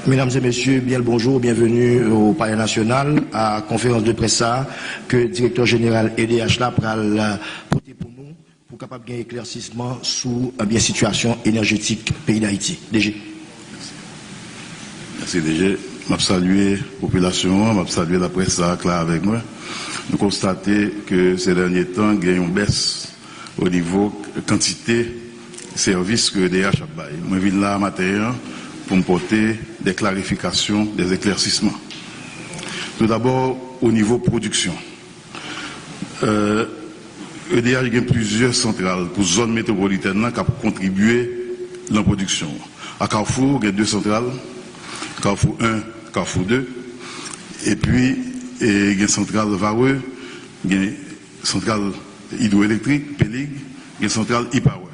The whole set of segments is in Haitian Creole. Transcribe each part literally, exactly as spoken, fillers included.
Mesdames et messieurs, bien le bonjour, bienvenue au Palais National, à conférence de presse sa ke direktè jeneral E D H la pral pote pou nou, pou kapab gen eklèsisman sou, ebyen, sitiyasyon enèjetik peyi Dayiti. D G. Mèsi, D G. M ap salye popilasyon an, m ap salye laprès sa k la avèk mwen. Nou konstate ke se dènye tan, gen yon bès o nivo kantite sèvis ke E D H ap bay. Mwen vin la maten an pou m pote de klarifikasyon, de eklèsisman. Toudabò, o nivo pwodiksyon. Euh, E D H gen plizyè santral pou zòn metwopolitèn nan k ap kontribye nan pwodiksyon an. A Kafou, gen de santral, Kafou en, Kafou de, epi, e, gen santral Varreux, gen santral idwoelektrik, Pelig, gen santral E-Power.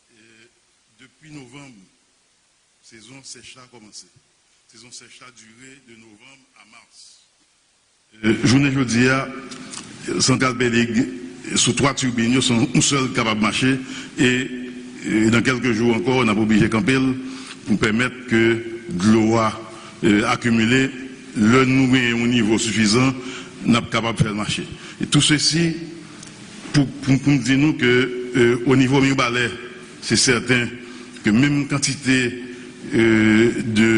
E, depi novanm, sezon sèch la kòmanse. Sezon sèch la dire de novanm a mas. E, jounen jodi a, santral Pelig, sou twa tibin yo, se yon sèl k kapab mache, e, e nan kèlke jou ankò, n ap oblije kanpe l pou pèmèt ke dlo a, e, akimile. Lè nou genyen yon nivo sifizan, n ap kapab fè l mache. E tou sesi, pou, pou, pou m di nou ke, e, o nivo Mibalè, se sèten ke menm kantite, e, de,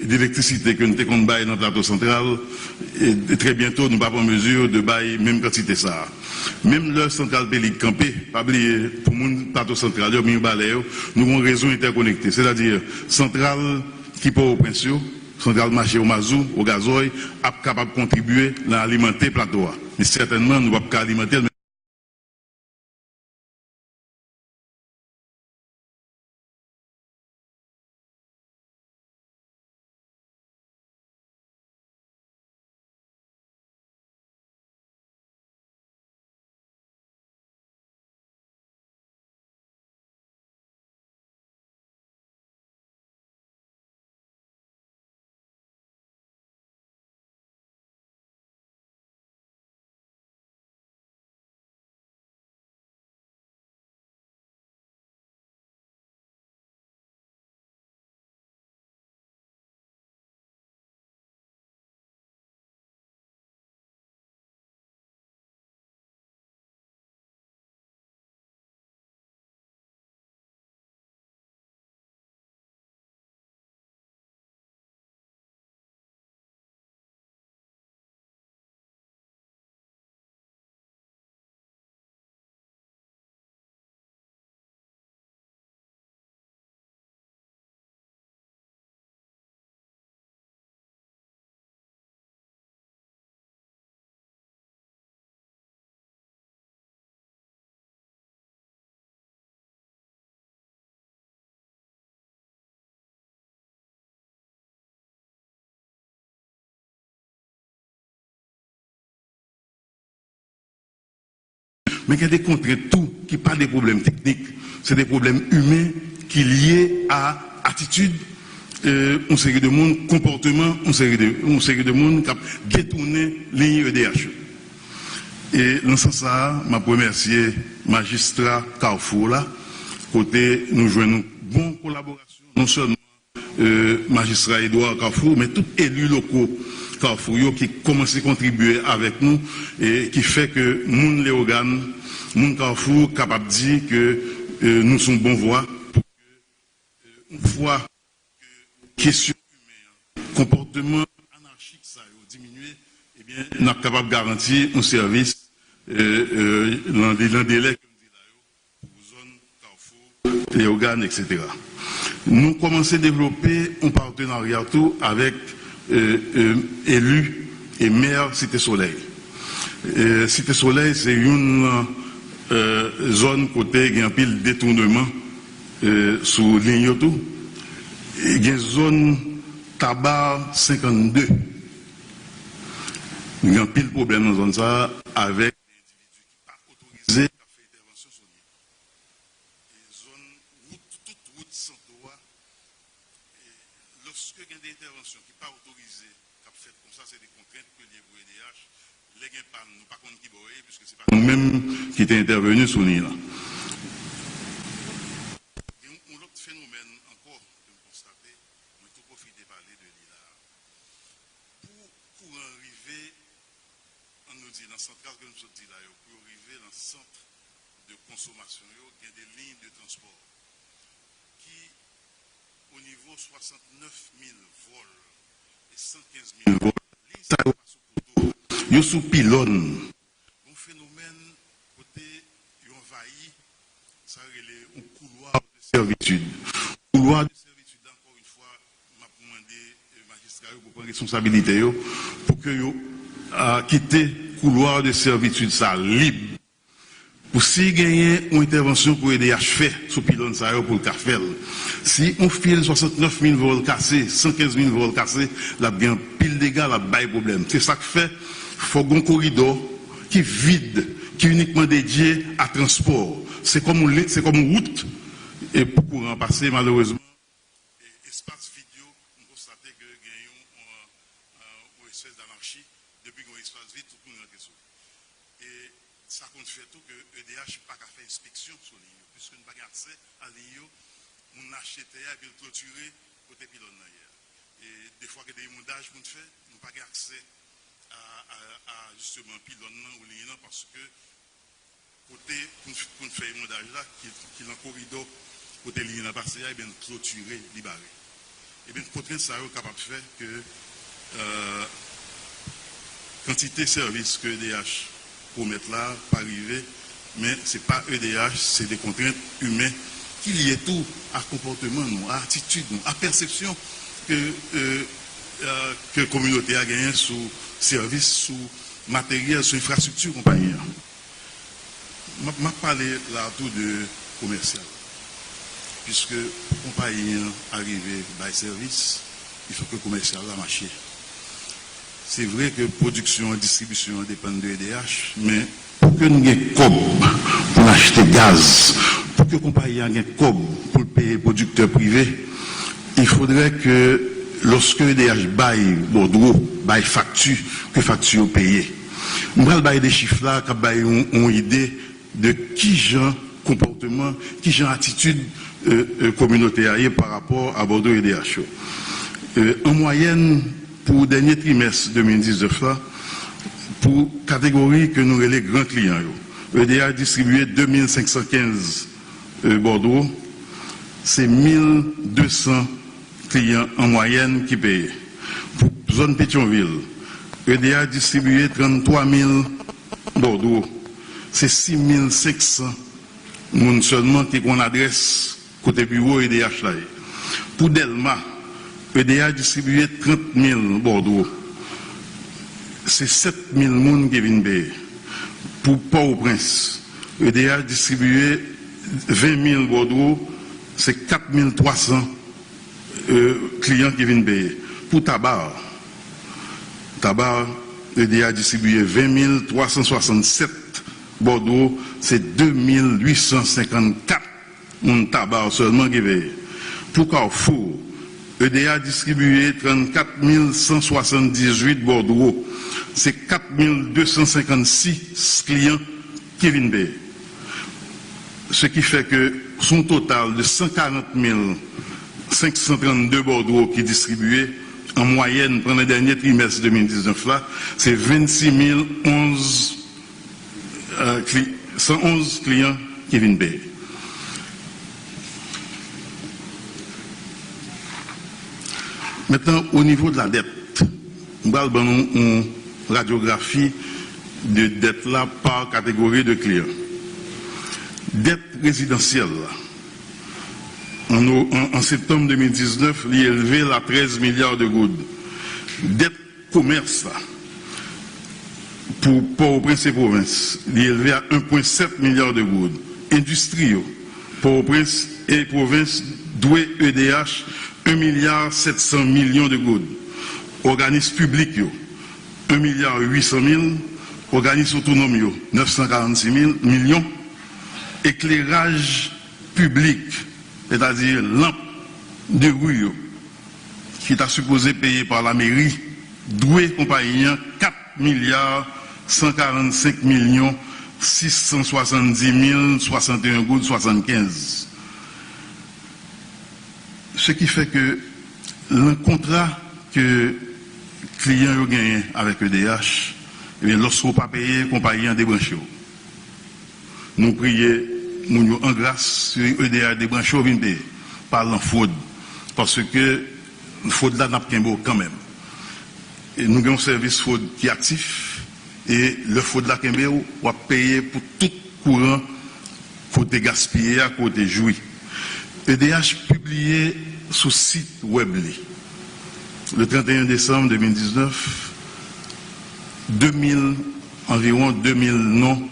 d'elektrisite ke nou te konn bay nan Plato Santral, e, trè byento, nou p ap an mezi de bay menm kantite sa a. Menm lè santral Pelig kanpe, pa bliye, pou moun Plato Santral yo, Mibalè yo, nou gen yon rezo entèkonekte. Sètadi, santral ki Pòtoprens yo, santral mache o mazou, o gazòy, ap kapab kontribye nan alimante plato a. Men sètènman, nou p ap ka alimante l. Men gen de kontrent tou ki pa de pwoblèm teknik, se de pwoblèm imen ki lye a atitid, e, yon seri de moun, konpòteman yon seri de, yon seri de moun k ap detounen liy E D H yo. E nan sans sa a, m ap remèsye majistra Kafou la, kote nou jwenn yon bon kolaborasyon, non sèlman e, majistra Edouard Kafou, men tout eli loko Kafou yo ki kòmanse kontribye avèk nou, e ki fè ke moun Leyogàn, moun Kafou kapab di ke, e, nou se yon bon vwa pou ke, e, yon fwa ke kesyon imen an, konpòteman anachik sa yo diminye, ebyen, n ap kapab garanti yon sèvis, e, e, nan, nan delè ke m di la yo, pou zòn Kafou, Leyogàn, etsetera. Nou kòmanse devlope yon patenarya tou avèk, e, e, eli e mè Site Solèy. E, Site Solèy se youn nan, e, zòn kote gen anpil detouneman, e, sou liy yo tou. E gen zòn Tabar senkannde. Gen anpil pwoblèm nan zòn sa a avèk de endividi ki pa otorize k ap fè entèvansyon sou liy. E zòn wout, tout wout Santo a, e lòske gen de entèvansyon ki pa otorize k ap fèt konsa, se de kontrent ke l ye pou E D H. Lè gen pàn, nou pa konn ki bò ye, piske se pa nou menm ki te entèveni sou liy lan. Gen yon lòt fenomèn ankò ke m konstate, mwen tou pwofite pale de li la a. Pou kouran rive, ann nou di, nan santral ke m sot di la yo, pou yo rive nan sant de konsomasyon yo, gen de liy de transpò ki, o nivo swasantnèf mil vòl e san kenz mil vòl, liy sa yo pa sou poto, yo sou pilòn. Gon fenomèn kote yo anvayi sa yo rele yon koulwa de sèvitid. Koulwa de sèvitid la, ankò yon fwa, m ap mande, e, majistra yo pou pran responsabilite yo, pou ke yo, a, kite koulwa de sèvitid sa lib. Pou si genyen yon entèvansyon pou E D H fè sou pilòn sa yo, pou l ka fè l. Si yon fil swasantnèf mil vòl kase, san kenz mil vòl kase, l ap gen anpil dega, l ap bay pwoblèm. Se sa k fè, fòk gon koridò ki vid, ki inikman dedye a transpò. Se kòm yon lit, se kòm yon wout, e pou kouran pase, malerezman, e espas vid yo, m konstate ke gen yon, yon, yon espès danarchi. Depi gen yon espas vid, tout moun rantre sou li. E sa konn fè tou ke E D H pa ka fè enspeksyon sou liy yo, piske nou pa gen aksè a liy yo. Moun nan achte tè a epi l klotire kote pilòn nan ye a. E defwa gen de imondaj moun fè, nou pa gen aksè a, a, a jisteman pilòn nan ou liy lan, paske kote pou n, pou n fè imondaj la, ki, ki nan koridò kote liy lan pase a, ebyen, n klotire, li bare. Ebyen, kontrent sa yo kapab fè ke, e, kantite sèvis ke E D H pwomèt la pa rive, men se pa E D H, se de kontrent imen ki lye tou a konpòteman nou, a atitid nou, a pèsepsyon ke, e, e, ke kominote a genyen sou sèvis, sou materyèl, sou enfrastrikti konpayi an. M ap, m ap pale la tou de komèsyal. Piske pou konpayi an arive bay sèvis, il faut que komèsyal la mache. Se vre ke pwodiksyon an, distribisyon an depann de E D H, men pou ke n gen kòb pou n achte gaz, pou ke konpayi an gen kòb pou l peye pwodiktè prive, il faudrait que lòske E D H bay bòdwo, bay fakti, ke fakti yo peye. M pral bay de chif la k ap bay yon, yon ide de kijan konpòteman, kijan atitid, e, e, kominote a ye pa rapò a bòdwo E D H yo. E, an mwayèn, pou dènye trimès de mil diznèf la, pou kategori ke nou rele gran kliyan yo, E D H distribiye de mil senk san kenz, e, bòdwo, se mil de san kliyan an mwayèn ki peye. Pou zòn Petyonvil, E D H distribiye tranntwa mil bòdwo. Se sis mil senk san moun sèlman ki konn adrès kote biwo E D H la ye. Pou Dèlma, E D H distribiye trant mil bòdwo. Se sèt mil moun ki vin peye. Pou Pòtoprens, E D H distribiye ven mil bòdwo, se kat mil twa san, e, kliyan ki vin peye. Pou Taba, Taba, E D H distribiye ven mil twa san swasannsèt bòdwo, Se de mil uit san senkannkat moun Taba sèlman ki peye. Pou Carrefour, E D H distribiye trannkat mil san swasanndizuit bòdwo. Se kat mil de san senkannsis kliyan ki vin peye. Ce qui fait que, sur un total de cent quarante mille cinq cent trente-deux bòdwo ki distribiye, an mwayèn, pandan dènye trimès de mil diznèf la, se vennsis mil onz, euh, cent onze clients qui viennent payer. Maintenant, au niveau de la dette, m pral ban nou yon radyografi de dèt la pa kategori de kliyan. Dèt rezidansyèl la, an, an, an septanm de mil diznèf, li elve a trèz milya de goud. Dèt komès la, pou Pòtoprens e pwovens, li elve a en pwen sèt milya de goud. Endistri yo, Pòtoprens e pwovens dwe E D H en milya sèt san milyon de goud. Òganis piblik yo, en milya uit san mil. Òganis otonòm yo, nèf san karannsis mil milyon. Ekleraj piblik, sètadi lanp de ri yo, ki ta sipoze peye pa lameri, dwe konpayi an kat milya san karannsenk milyon sis san swasanndis mil swasanteyen goud swasannkenz. Ce qui fait que nan kontra ke kliyan yo genyen avèk E D H, ebyen, lòske w pa peye, konpayi an debranche w. Nou priye moun yo an gras, si E D H debranche w, vin peye. Pa al nan fwod. Paske fwod la, n ap kenbe w kanmenm. E nou gen yon sèvis fwod ki aktif, e lè fwod la kenbe w, w ap peye pou tout kouran ke w te gaspiye a, ke w te jwi. E D H pibliye sou sit wèb li, le trannteyen desanm de mil diznèf, de mil, anviwon de mil non,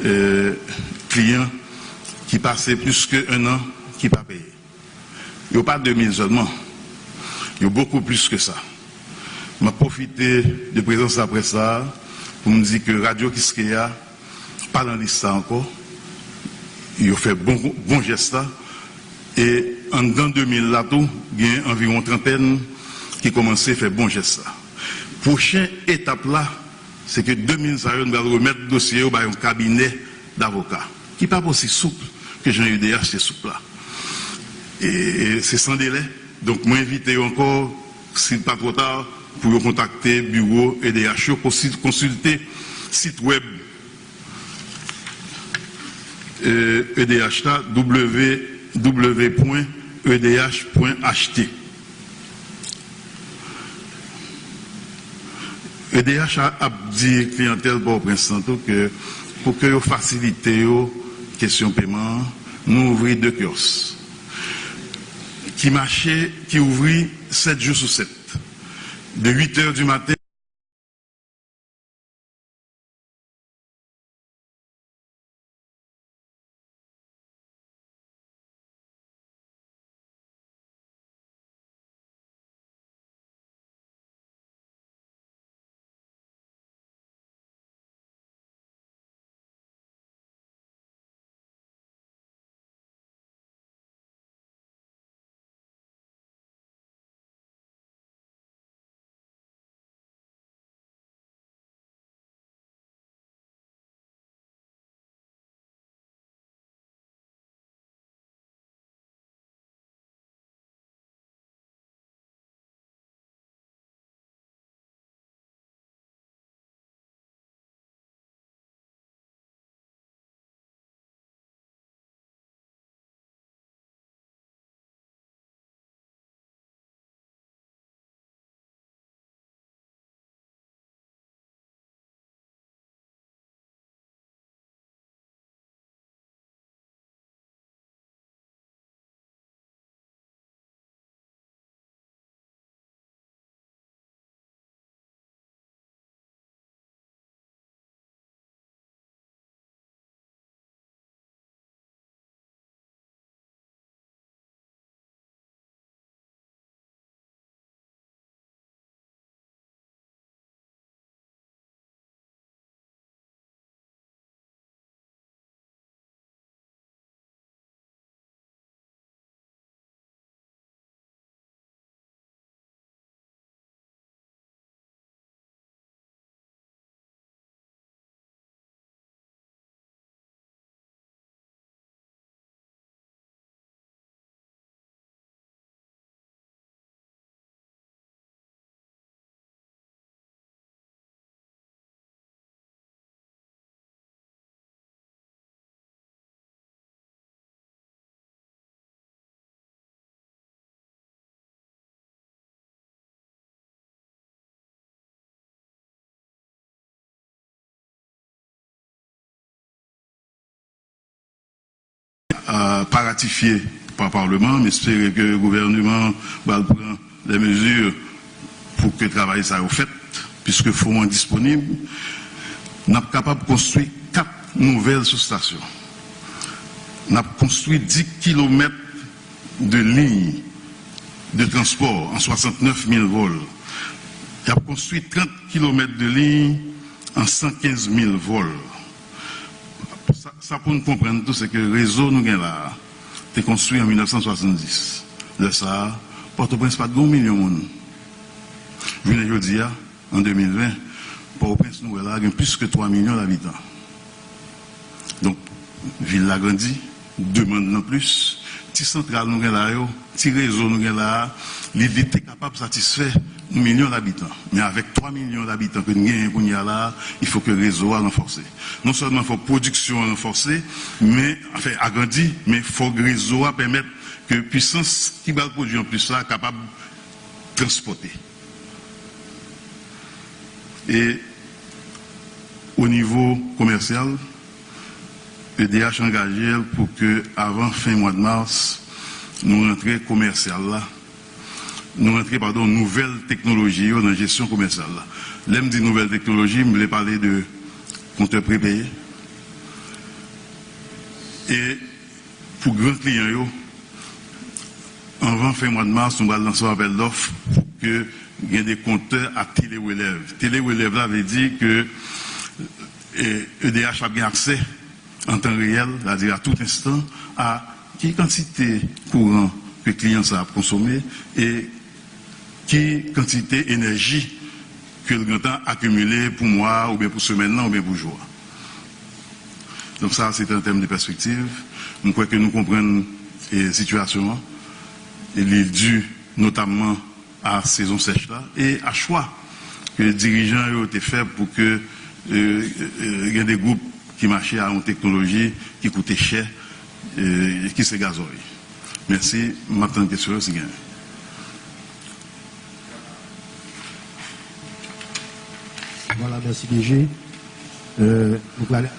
euh, kliyan ki pase plis ke en an ki pa peye. Yo pa de mil sèlman, yo bokou plis ke sa. M ap pwofite de prezans laprès la pou m di ke Radyo Kiskeya pa nan lis sa ankò. Yo fè bon, bon jès la. E anndan de mil la tou, gen anviwon trantèn ki kòmanse fè bon jès la. Pwochen etap la, se ke de mil sa yo, nou pral remèt dosye yo bay yon kabinè davoka, ki pa osi soup ke jan E D H te soup la. E, e se san delè. Donk, mwen envite yo ankò, si l pa twò ta, pou yo kontakte biwo E D H yo, konsil-, konsilte sit wèb E D H la, w w w pwen e d h pwen h t. E D H a, ap di kliyantèl Pòtoprens lan tou ke pou ke yo fasilite yo kesyon peman an, nou ouvri de kyòs ki mache, ki ouvri sèt jou sou sèt, de uit è di maten pa ratifye pa palman, m espere ke gouvènman an pral pran lè mezi pou ke travay sa yo fèt, piske fon an disponib, n ap kapab konstwi kat nouvèl soustasyon. N ap konstwi dis kilomèt de liy de transpò an swasantnèf mil vòl. Y ap konstwi trant kilomèt de liy an san kenz mil vòl. Sa, sa pou n konprann tou, se ke rezo nou gen la a te konstwi an mil nèf san swasanndis. Lè sa a, Pòtoprens pa t gen yon milyon moun. Jounen jodi a, an de mil ven, Pòtoprens nou wè la a gen plis ke twa milyon dabitan. Donk, vil la grandi, demann nan plis, ti santral nou gen la yo, ti rezo nou gen la a, li, li te kapab satisfè yon milyon dabitan. Men avèk twa milyon dabitan ke n genyen kounye a la a, il faut que rezo a ranfòse. Non sèlman fòk pwodiksyon an ranfòse, men, anfen, agrandi, men fòk rezo a pèmèt ke pwisans ki pral pwodui anplis la kapab transpòte. E o nivo komèsyal, E D H angaje l pou ke avan fen mwa de mas, nou rantre komèsyal la, nou rantre, padon, nouvèl teknoloji yo nan jesyon komèsyal la. Lè m di nouvèl teknoloji, m vle pale de kontè prepeye. E pou gran kliyan yo, anvan fen mwa de mas, nou pral lanse yon apèl dòf pou ke gen de kontè a telerelèv. Telerelèv la vle di ke, e, E D H ap gen aksè an tan reyèl, sètadi a tout enstan, a ki kantite kouran ke kliyan sa ap konsome e ki kantite enèji ke l gentan akimile pou mwa a, oubyen pou semèn nan, oubyen pou jou a. Donk sa, se te an tèm de pèspektiv. M kwè ke nou konprann, e, sitiyasyon an. E li di notamman a sezon sèch la e a chwa ke dirijan yo te fè pou ke, e, e, gen de gwoup ki mache a yon teknoloji ki koute chè, e, ki se gazòy. Mèsi, m ap tann kesyon yo si genyen. Vwala, mèsi D G. Euh, nou prale,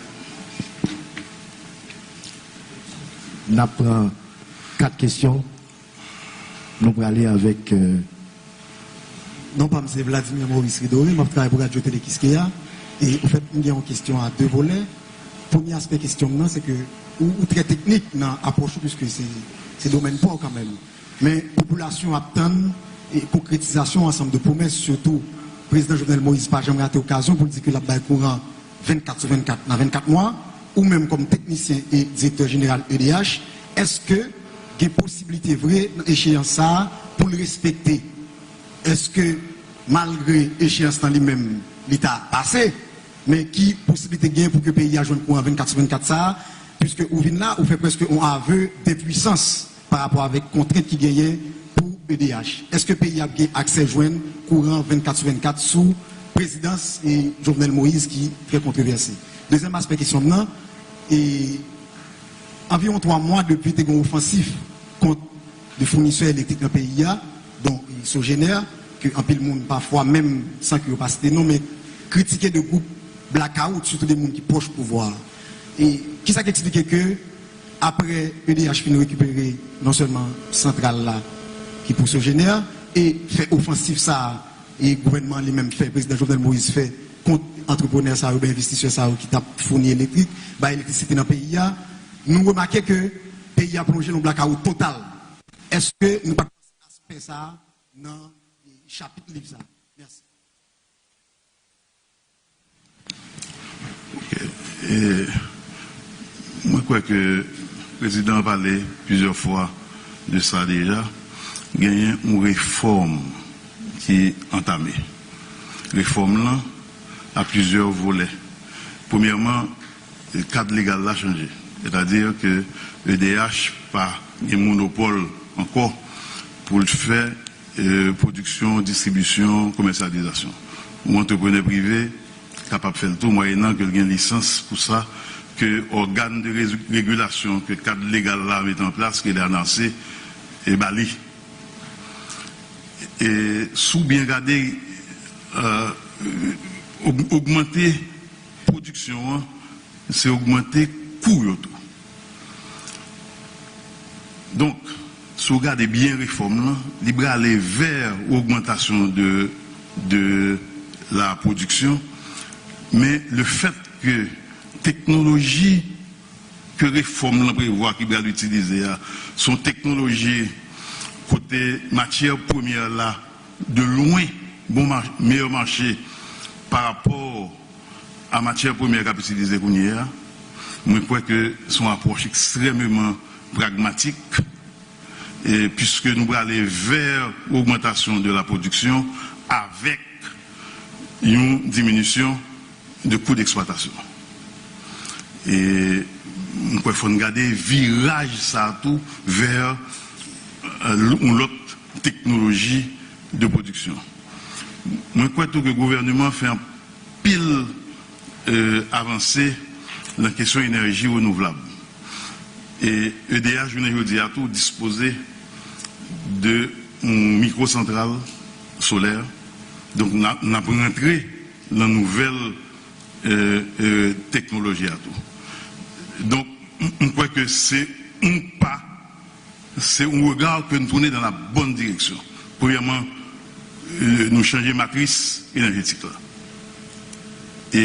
n ap pran kat kesyon. Nou prale avèk, euh, Non pa m se Vladimir Maurice Ridoré, m ap travay pou Radyo Tele Kiskeya. E, ofèt, m gen yon kesyon a de volè. Premye aspè kesyon m nan, se ke ou, ou trè teknik nan apwòch ou, piske se, se domèn pa w kanmenm. Men popilasyon ap tann, e, konkretizasyon ansanm de pwomès, sitou prezidan Jovenel Moïse pa janm rate okazyon pou l di ke l ap bay kouran vennkat sou vennkat nan vennkat mwa, ou menm kòm teknisyen e direktè jeneral E D H, èske gen posiblite vre nan echeyans sa a pou l respekte? Èske malgre echeyans lan li menm li ta pase, men ki posiblite gen pou ke peyi a jwenn kouran vennkat sou vennkat sa a? Piske ou vin la, ou fè prèske yon aveu d'impuissance pa rapò avèk kontrent ki genyen pou E D H. Èske peyi a ap gen aksè jwenn kouran vennkat sou vennkat sou prezidans, e, Jovenel Moïse ki trè kontwovèse? Dezyèm aspè kesyon m nan, e, anviwon twa mwa depi te gen yon ofansif kont de founisè elektrik nan peyi a, don Sogener, ke anpil moun pafwa menm san ke yo pa site non, men kritike de gwoup blakawout, sitou de moun ki pwòch pouvwa a. E kisa k eksplike ke apre E D H fin rekipere non sèlman santral la ki pou Sogener e fè ofansif sa a, e gouvènman an li menm fè, prezidan Jovenel Moïse fè kont antreprenè sa yo, oubyen envestisè sa yo ki t ap founi elektrik, bay elektrisite nan peyi a, nou remake ke peyi a plonje nan blakawout total. Èske nou pa t panse aspè sa a nan, e, chapit liv sa a? Mèsi. Ok. E, mwen kwè ke prezidan an pale plizyè fwa de sa deja. Genyen yon refòm ki antame. Refòm lan a plizyè volè. Premyèman, kad legal la chanje. Sètadi ke E D H pa gen monopòl ankò pou l fè, e, pwodiksyon, distribisyon, komèsyalizasyon. Yon antreprenè prive kapab fè l tou, mwayennan ke l gen lisans pou sa, ke ògàn de rezi-, regilasyon ke kad legal la mete an plas, ke l anonse, e, ba li. E, si w byen gade, e, og-, ogmante pwodiksyon an, se ogmante kou yo tou. Donk, si w gade byen refòm lan, li prale vè ogmantasyon de, de la pwodiksyon, men le fèt ke teknoloji ke refòm lan prevwa ki pral itilize a, se yon teknoloji kote matyè premyè la de lwen bon ma-, meyè mache pa rapò a matyè premyè k ap itilize kounye a, mwen kwè ke se yon apwòch ekstrèmeman pragmatik, e, puiske nou prale vè ogmantasyon de la pwodiksyon avèk yon diminisyon de kou deksplwatasyon. E m kwè fò n gade viraj sa a tou vè, e, yon lòt teknoloji de pwodiksyon. Mwen kwè tou ke gouvènman an fè anpil, e, avanse nan kesyon enèji renouvlab. E E D H, jounen jodi a tou, dispoze de yon mikwosantral solè. Donk, n a, n ap rantre nan nouvèl, e, e, teknoloji a tou. Donk, m, m kwè ke se yon pa, se yon rega ke nou tounen dans la bonne direction. Premyèman, e, nou chanje matris enèjetik la. E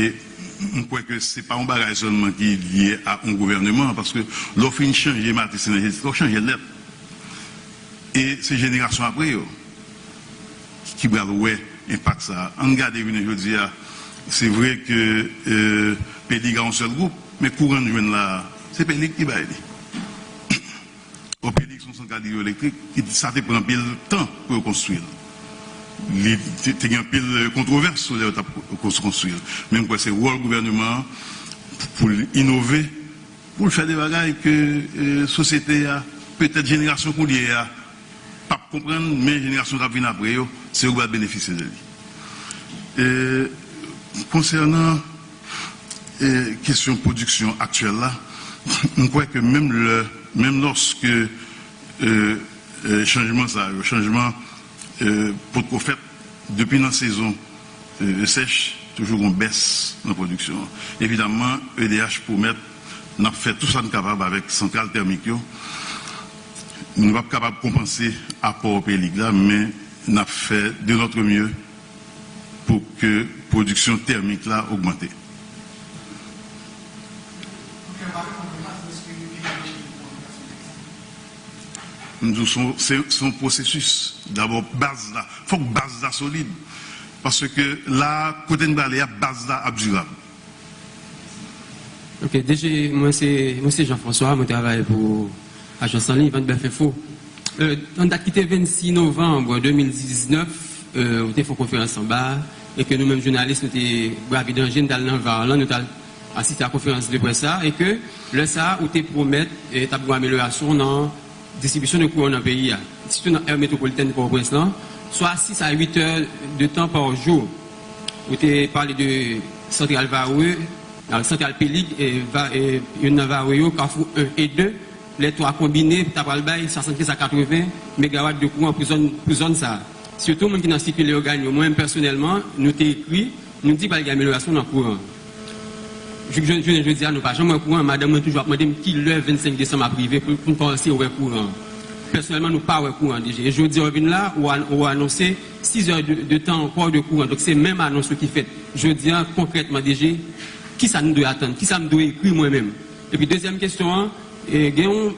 m kwè ke se pa yon bagay sèlman ki lye a yon gouvènman, paske lè w fin chanje matris enèjetik la, w chanje l nèt. E se jenerasyon apre yo ki pral wè enpak sa a. Ann gade jounen jodi a, se vre ke, e, Pelig a yon sèl gwoup, men kouran n jwenn la a, se Pelig ki bay li. Opélique se yon santral idwoelektrik, ki, sa te pran anpil tan pou yo konstwi l. Li te, te gen anpil, e, kontwovès sou lè yo t ap kons-, konstwi l. Men m kwè se wòl gouvènman an pou, pou l inove, pou l fè de bagay ke, e, sosyete a, petèt jenerasyon kounye a, p ap konprann, men jenerasyon k ap vin apre yo, se yo k pral benefisye de li. E, konsènan, e, kesyon pwodiksyon aktyèl la, m kwè ke menm lè, menm lòske, e, e, chanjman sa yo, chanjman, e, potko fèt depi nan sezon, e, sèch, toujou gon bès nan pwodiksyon an. Evidaman, E D H pwomèt n ap fè tou sa n kapab avèk santral tèmik yo. Nou p ap kapab konpanse apò Pelig la, men n ap fè de notre mieux pou ke pwodiksyon tèmik la ogmante. M di w, se yon, se, se yon pwosesis. Dabò, baz la, fòk baz la solid. Paske la, kote n prale a, baz la ap dirab. Ok, D G, mwen se, mwen se Jean François, mwen travay pou ajans an liy, Vant Bèf Enfo. Euh, nan dat ki te vennsis novanm de mil diznèf, euh, ou te fè yon konferans anba, e ke nou menm jounalis, nou te brave danje, nou t al nan Var lan, nou t al asiste a konferans de près sa, e ke lè sa, ou te pwomèt, e t ap gen yon amelyorasyon nan distribisyon de kouran nan peyi a, sitou nan aire métropolitaine Pòtoprens lan, swa sis a uit è de tan pa jou. Ou te pale de santral Varreux, euh, santral Pelig, e, Va-, e, youn nan Varreux yo, Kafou en e de, lè twa konbine, ta pral bay swasannkenz a katreven megawat de kouran pou zòn, pou zòn sa a. Sitou moun ki nan sikile yo gany yo. Mwen menm pèsonèlman, nou te ekri, nou di pral gen amelyorasyon nan kouran. Jouk jodi, jodi a, nou pa janm wè kouran. Madanm mwen toujou ap mande m kilè vennsenk desanm ap rive pou, pou m kòmanse wè kouran. Pèsonèlman, nou pa wè kouran, D G. E jodi a, w vin la, ou an-, ou anonse sis è de, de tan ankò de kouran. Donk, se menm anons yo ki fèt. Jodi a, konkrètman, D G, kisa nou dwe atann? Kisa m dwe ekri mwen menm? Epi, dezyèm kesyon an, e, gen yon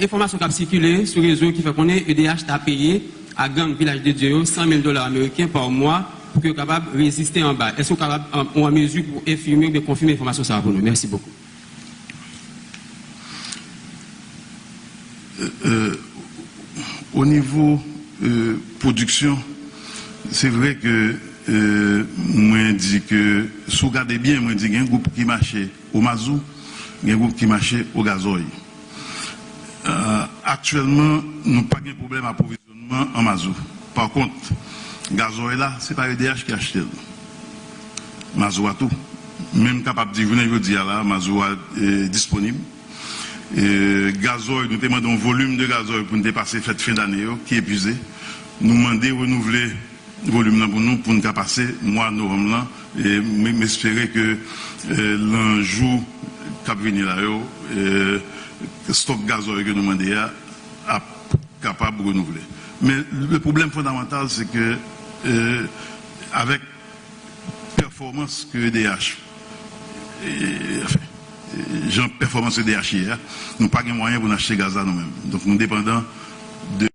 enfòmasyon k ap sikile sou rezo ki fè konnen E D H ta peye a gang Vilaj de Dye yo san mil dola ameriken pa mwa pou ke yo kapab reziste anba. Èske w kapab, an, ou an mezi pou enfime oubyen konfime enfòmasyon sa a pou nou? Mèsi bokou. Euh, euh, o nivo, euh, pwodiksyon, se vre ke, euh, mwen di ke, si w gade byen, mwen di gen gwoup ki mache o mazou, gen gwoup ki mache o gazòy. Euh, aktyèlman, nou pa gen pwoblèm apwovizyònman an mazou. Pa kont, gazòy la, se pa E D H ki achte l. Mazou a tou. Men m kapab di, jounen jodi a la, mazou a, e, disponib. E, gazòy, nou te mande yon volim de gazòy pou n te pase fèt fen dane yo, ki epuize. Nou mande renouvle volim nan pou nou, pou n ka pase mwa novanm lan. E m, m espere ke, e, nan jou k ap vini la yo, e, stòk gazòy ke nou mande a ap kapab renouvle. Men le pwoblèm fondamantal, se ke, euh, avèk pèfòmans ke E D H, euh, anfen, euh, jan pèfòmans E D H ye a, nou pa gen mwayen pou n achte gaz la nou menm. Donk, nou depandan de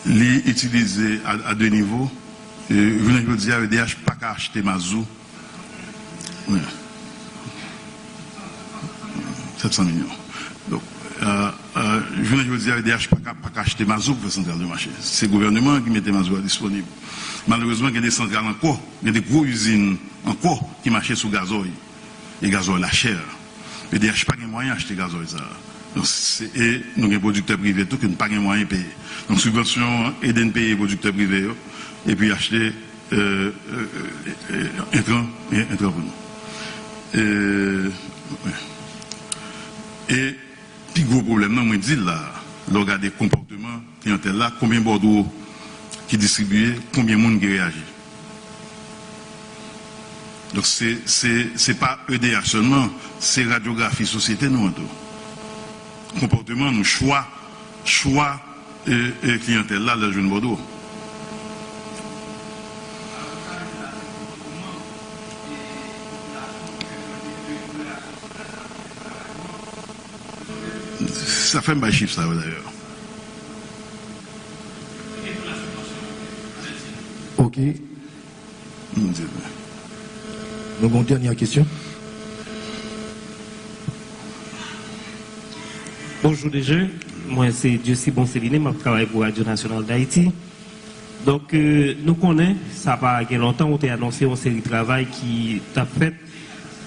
Li itilize a, a de nivo. E, jounen jodi a, E D H pa ka achte mazou. Wi. Sèt san milyon. Donk, e, e, jounen jodi a, E D H pa ka, pa ka achte mazou pou fè santral de mache. Se gouvènman an ki mete mazou a disponib. Malerezman, gen de santral ankò, gen de gwo izin ankò ki mache sou gazòy. E gazòy la chè. E D H pa gen mwayen achte gazòy sa a. Donk, se, e nou gen pwodiktè prive tou ke n pa gen mwayen peye. Donk, sibvansyon an ede n peye pwodiktè prive yo, epi achte, e, e, e, entran, e, entran pou nou. E, wi. E pi gwo pwoblèm nan, mwen di l la, lè w gade konpòteman kliyantèl la, konbyen bòdwo ki distribiye, konbyen moun ki reyaji. Donk, se, se, se pa E D H sèlman, se radyografi sosyete nou an tou. Konpòteman nou, chwa, chwa, e, e, kliyantèl la lè l jwenn bòdwo. Sa fè m bay chif sa yo, dayè. Ok. Mon Dieu. Nou gen yon dènye kesyon. Bonjou, D G. Mwen se Dieusibon Céliné, m ap travay pou Radyo Nasyonal d Ayiti. Donk, e, nou konnen, sa pa gen lontan, ou te anonse yon seri travay ki t ap fèt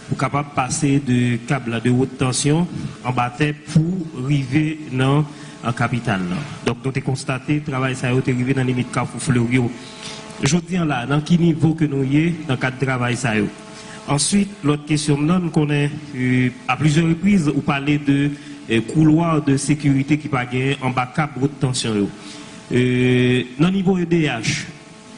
pou kapab pase de kab la de wot tansyon anba tè pou rive nan, an kapital la. Donk, nou te konstate travay sa yo te rive nan limit Kafou Fleuryo. Jodi an la, nan ki nivo ke nou ye nan kad travay sa yo? Answit, lòt kesyon m nan, nou konnen, e, a plizyè repriz, ou pale de, e, koulwa de sekirite ki pa genyen anba kab wot tansyon yo. E, nan nivo E D H,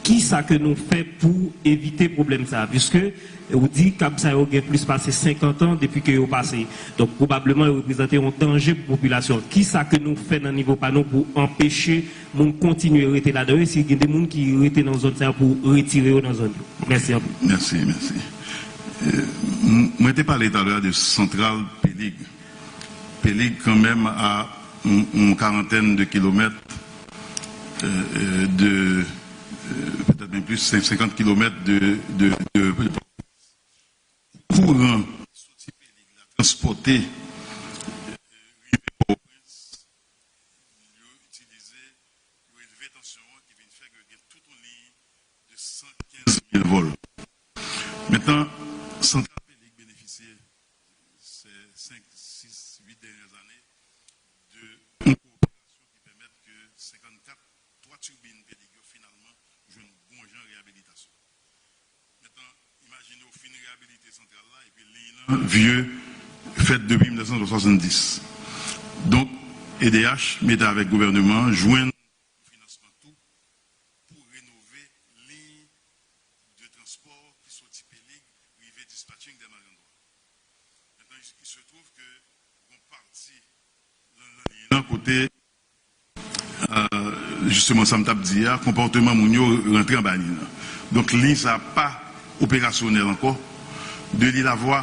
Kisa ke nou fè pou evite pwoblèm sa a? Piske ou di kab sa yo gen plis pase senkant an depi ke yo pase. Donk, pwobableman, yo reprezante yon danje pou popilasyon. Kisa ke nou fè nan nivo pa nou pou anpeche moun kontinye rete ladan yo, si gen de moun ki rete nan zòn sa yo pou retire yo nan zòn yo? Mèsi anpil. Mèsi, mèsi. Euh, m- mwen te pale talè de santral Pelig. Pelig, kanmenm, a yon yon karantèn de kilomèt, euh, euh, de euh, petèt menm plis, senkant kilomèt de, de, de, de kouran ki soti Pelig la, transpòte, euh, rive Pòtoprens, yo itilize, yo elve tansyon an ki vin fè ke gen tout yon liy de san kenz mil vòl. Mentnan, santral Pelig benefisye, se senk, sis, uit dènyè ane, de yon koperasyon ki pèmèt ke senkannkat, twa tibin Pelig yo finalman jwenn bon jan reyabilitasyon. Mentnan, imajine w fin reyabilite santral la epi liy lan vye, fèt depi mil nèf san swasanndis. Donk, E D H mete avèk gouvènman an jwenn yon finansman tou pou renove liy de transpò ki soti Pelig rive dispatching dè Marandwa. Mentnan, il se trouve ke yon pati nan liy lan kote, euh, jisteman, sa m t ap di a, konpòteman moun yo rantre anba liy lan. Donk, liy sa a pa operasyonèl ankò. De Lilavwa